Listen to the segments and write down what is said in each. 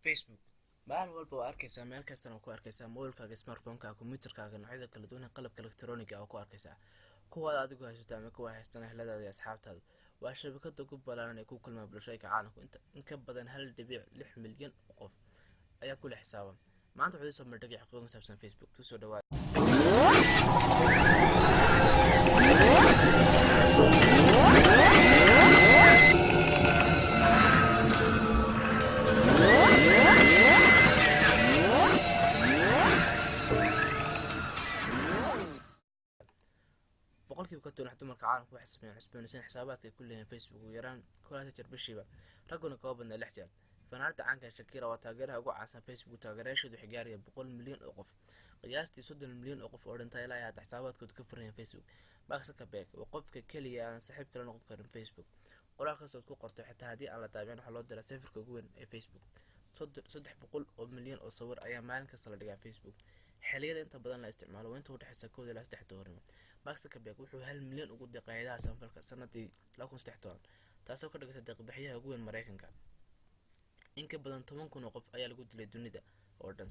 Facebook maalin walba waa arkaysaa, meel kastana waa ku arkaysaa, mobilkaaga, smartphone-ka, kombiyuutarkaaga, noocyada kala duwan ee qalabka elektarooniga ah waa ku arkaysaa, kuwaad adigu haysato ama kuwa haystaan eheladaada iyo asxaabtaada. Waa shabakada ugu ballaaran ee ku kulma bulshooyinka caalamku. Inta in ka badan 1.6 milyan oo qof ayaa kula xisaaba. Maanta waxaa soo bandhigay xaqiiqo ku saabsan Facebook. Kusoo dhawaada. 50% dumarka caalamka waxay sameeyaan cusboonaysiin xisaabaadka ay ku leeyihiin Facebook ugu yaraan 21 jeer bishiiba, ragguna kaba badnaa lix jeer. Fanaanada caanka ah Shakira waa taageeraha ugu caansan Facebook. Taageerayaasheedu waxay gaarayaan 100 milyan oo qof. Qiyaastii 30 milyan oo qof oo dhintay ilaa ay hadda xisaabaadkooda ka furan yihiin Facebook. Mark Zuckerberg waa qofka keliya aan saaxiib kala noqon karin Facebook. Qoraal kastood ku qorto, xitaa haddii aan la daabicin, waxaa loo diraa server-ka ugu weyn ee Facebook. 300 milyan oo sawir ayaa maalin kasta la dhigaa Facebook. Xilliyada inta badan la isticmaalo waa inta u dhexeysa 1 ilaa 3 duhurnimo. Mark Zuckerberg wuxuu 1 milyan ugu deeqay hay'adaha samafalka sanadii 2013, taasoo ka dhigaysa deeq-bixiyaha ugu weyn Mareykanka. In ka badan 10,000 oo qof ayaa lagu dilay dunida oo dhan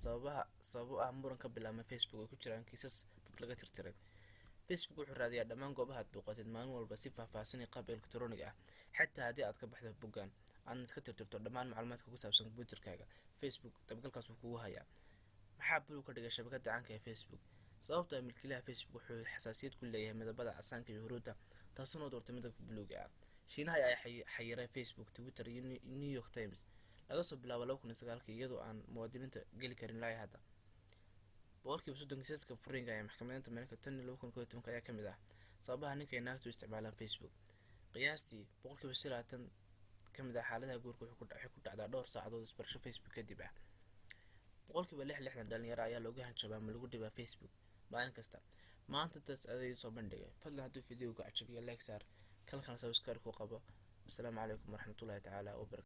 sababo ah muran ka bilaabmay Facebook, ay ku jiraan kiisas dad laga tirtiray. Facebook wuxuu raadiyaa dhammaan goobaha aad booqatid maalin walba si faahfaahsan iyo qaab elektaroonig ah. Xitaa haddii aad ka baxdo boggan, aadna iska tirtirto dhammaan macluumaadka ku saabsan kombiyuutarkaaga, Facebook dabagalkaas wuu kugu hayaa. Maxaa buluug ka dhigay shabakada caanka ee Facebook? Sababta ah milkiilaha Facebook wuxuu xasaasiyad ku leeyahay midabada casaanka iyo huruudda, taasuna u doortay midabka buluuga ah. Shiinaha ayaa xayiray Facebook, Twitter iyo New York Times laga soo bilaabo 2009-kii, iyadoo aan muwaadiniinta geli karin ilaa hadda. 30% kiisaska furiinka ee maxkamadeynta Mareykanka tan iyo 2011-ka ayaa ka mid ah sababaha ninka ay naagtu isticmaalaan Facebook. Qiyaastii 20% ka mid ah xaaladaha guurka waxay ku dhacdaa dhowr saacadood isbarasho Facebook kadib ah. 66% dhalinyaro ayaa looga hanjabaa ama lagu dhibaa Facebook maalin kasta. Maanta intaas aday soo bandhigay. Fadlan hadduu video-ga cajabiyo, like saar, kalkana subscribe ku qabo. Asalaamu calaykum waraxmatullahi tacaala wabarakatu.